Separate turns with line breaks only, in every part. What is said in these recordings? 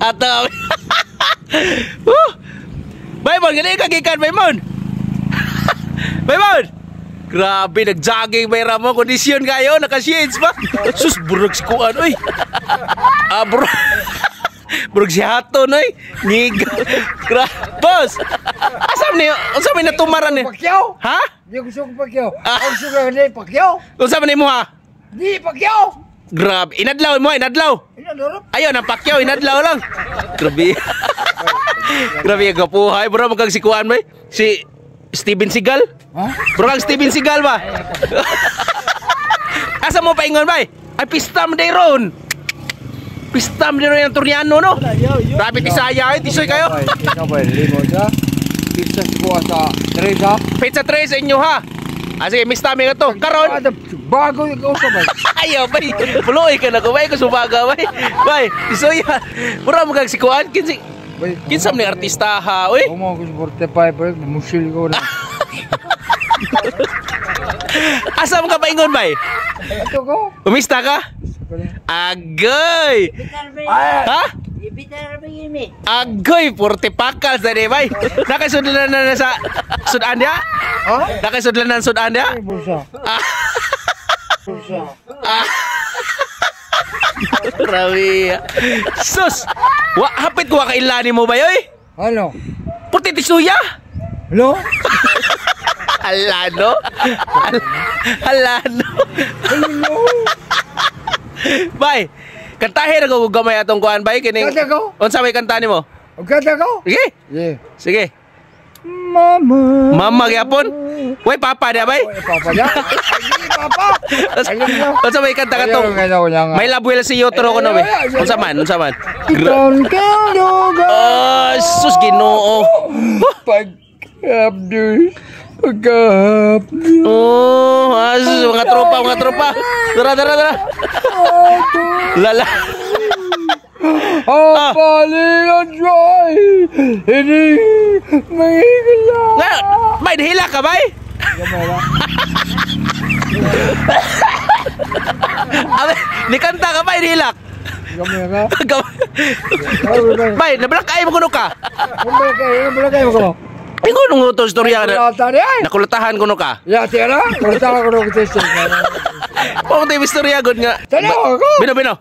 Ato. Woo! Baymon, gani ka gikan, Baymon. Baymon. Grabe, nag-jogging bay Ramon. Kondisyon kayo, naka-shades pa. Sus, burag si kuan, oy. Ah, burag. Burag si Haton, oy. Ngig. Boss, asam ni, unsa may natumaran ni?
Pacquiao?
Ha?
Di gusto ko Pacquiao. Ang gusto ko ni Pacquiao.
Unsa man nimo ha?
Di Pacquiao.
Grabe, inadlaw mo, inadlaw.
Inadlaw.
Ayun, ang Pacquiao, inadlaw lang. Grabe. Grabe ang gapuhay. Bro, magkang si kuan bay. Si Steven Seagal?
Ha?
Bro, kang Steven Seagal ba? Asa mo paingon bay? Ay, pista mo day ron. Pista mo day ron yung Turiano, no? Grabe, tisaya ay, tisoy kayo.
Ikaw ba, limo siya? Pizza sa 3 ha?
Pizza 3 sa inyo ha? Ah, sige, mista mi nga to. Karon.
Bago ikaw sa bay.
Ayaw, bay. Puloy ka na ko, bay. Kusubaga, bay. Bay, tisoy ha. Bro, magkang si kuan. Kinsa man ni artista ha, oy?
Umo ko sa 45, bro. Musil ko na.
Asa mo ka paingon, bay?
Ito ko.
Umista ka? Agoy! Ha? Agoy, 40 pakal sa di, bay. Nakasudlan na sa sudan dia?
Ha?
Nakasudlan na sudan dia?
Bulsa. Bulsa.
Grabe. Sus! Wa, hapit ko ka ilani mo bay, oy?
Ano?
Puti tisuya?
Hello?
Alano? Alano?
Hello?
Bay, kantahin ako gamay atong kuan bay kining.
Kanta ko?
Unsa may kanta nimo?
Kanta ko?
Sige.
Yeah.
Sige.
Mama.
Mama gyapon. Way papa dia bay.
Oy, papa dia. Ay, papa.
Unsa may kanta katong? May love will see you tro kuno bay. Unsa man? Unsa man? Oh, sus Ginoo.
Pag-abdus. Pag-abdus.
Oh, asus, mga tropa, mga tropa. Tara, tara, tara. Lala.
Ang palilan joy, hindi mahigala.
Nga, bay, nahila ka, bay? Nikanta ka, bay, nahilak. Bay, nabalak ay mo kuno ka.
Nabalak ay mo kuno.
Ingon nung ito istorya na. Nakulatahan kuno ka.
Ya, tira. Kulatahan kuno ka.
Pamo tayo istorya gud nga.
Tanaw ako.
Bino, bino.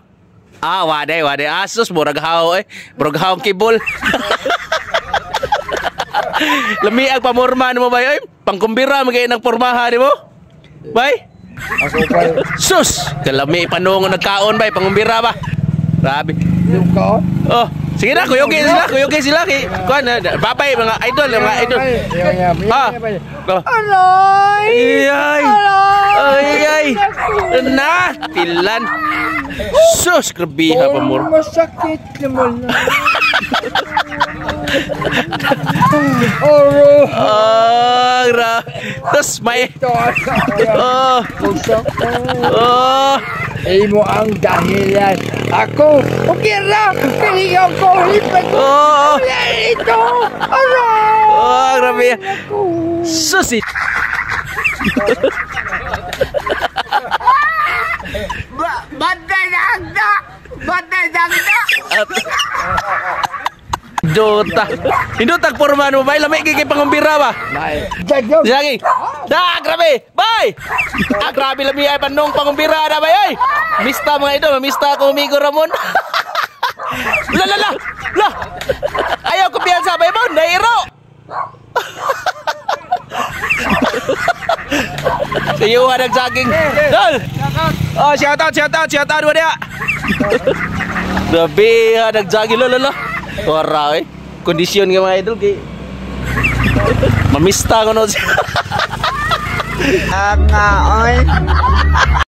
Ah, wade, wade. Asus, murag haw eh. Murag haw ang kibol. Lami ang pamorma mo bay oy. Pangkumbira magay nang pormaha nimo. Bay.
Ako bay.
Sus, kalami panungo nagkaon bay, pangumbira ba. Grabe.
Yung kaon?
Oh, sige na, kuyogin sila, kuyogin sila kay kuan, babay mga idol, mga idol. Ah.
Aray!
Ay! Ay ay. Na, tilan. Sus, grabe ha pamor.
Masakit naman. Oro.
Ah, gra. Tas may Oh. Oh.
Imo ang dahilan. Ako, okay ra. Kailangan ko lipat.
Oh.
Ito. Aray.
Oh, grabe. Sus.
Bantay dagda. Bantay dagda.
Dota. Hindutag porma mo bay, lami kay pangumbira ba?
Bay.
Lagi. Da, grabe. Bay. Ah, grabe lami ay panong pangumbira na bay oy. Mista mga idol, mista ako amigo Ramon. La la la. La. Ayaw kumpiyansa bay mo, nairo. Sa iyo nag-jogging. Dol. Oh, shout out, shout out, shout out mo dia. Grabe, nag-jogging lo lo lo. Ora eh. Kondisyon nga mga idol kay mamista ko no.
Nga oy.